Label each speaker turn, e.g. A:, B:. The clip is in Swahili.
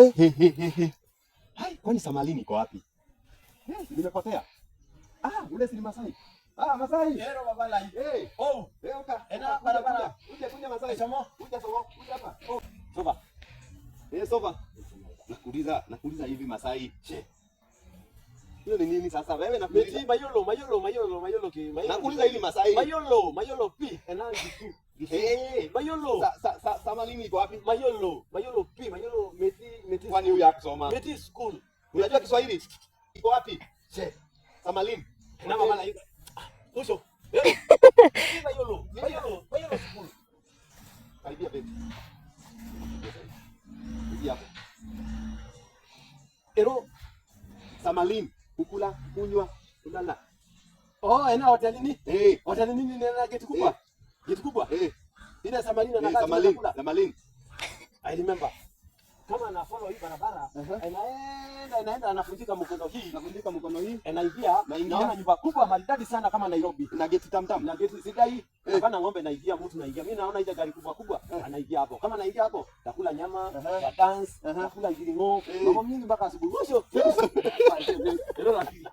A: He, he, he, he, he. Hai, kwani Samalini iko wapi? Eh, nimepotea. Ah, ule si ni Masai. Ah, Masai.
B: Yero baba lai.
A: Hey,
B: Oh,
A: hey, oka.
B: Ena
A: Kuja,
B: barabara.
A: kuja, kuja Masai.
B: Somo.
A: Kuja somo, kuja hapa.
B: Oh. Sofa.
A: Eh, sofa. Nakuuliza, nakuuliza hivi Masai. Che. Hiyo ni nini sasa? Wewe nakuuliza.
B: Meti mayolo mayolo mayolo mayolo ki mayolo.
A: Nakuuliza hivi Masai.
B: Mayolo mayolo pi ena jitu.
A: Eh,
B: Mayolo.
A: sa sa sa Samalini iko wapi?
B: Mayolo mayolo pi mayolo meti meti.
A: Kwani huyu hakusoma?
B: Meti school.
A: Unajua Kiswahili? Iko wapi?
B: Che.
A: Samalini.
B: Ena baba lai. Usho. Yero. Mayolo mayolo mayolo school.
A: Karibia baby. Hivi hapo.
B: Ero.
A: Samalini, kukula, kunywa, kulala.
B: Oh, ena hotelini.
A: Eh,
B: Hotelini ni nena geti kubwa. Geti kubwa.
A: eh,
B: Ile Samalini
A: eh,
B: anakaa
A: Samalini,
B: chakula.
A: Samalini.
B: I remember. Kama na follow hii barabara, inaenda inaenda anafunjika mkono hii.
A: Navunjika mkono hii
B: Naingia,
A: Naingia.
B: naona nyumba kubwa maridadi sana kama Nairobi.
A: na geti tamtam.
B: Na geti sidai,
A: Eh.
B: hapana ng'ombe naingia, mtu naingia. Mimi naona ile gari kubwa kubwa anaingia hapo. Kama naingia hapo, takula nyama, ta dance, takula ngiringo,
A: Eh.
B: mambo mingi mpaka asubuhi. Mwisho. Ndio rafiki.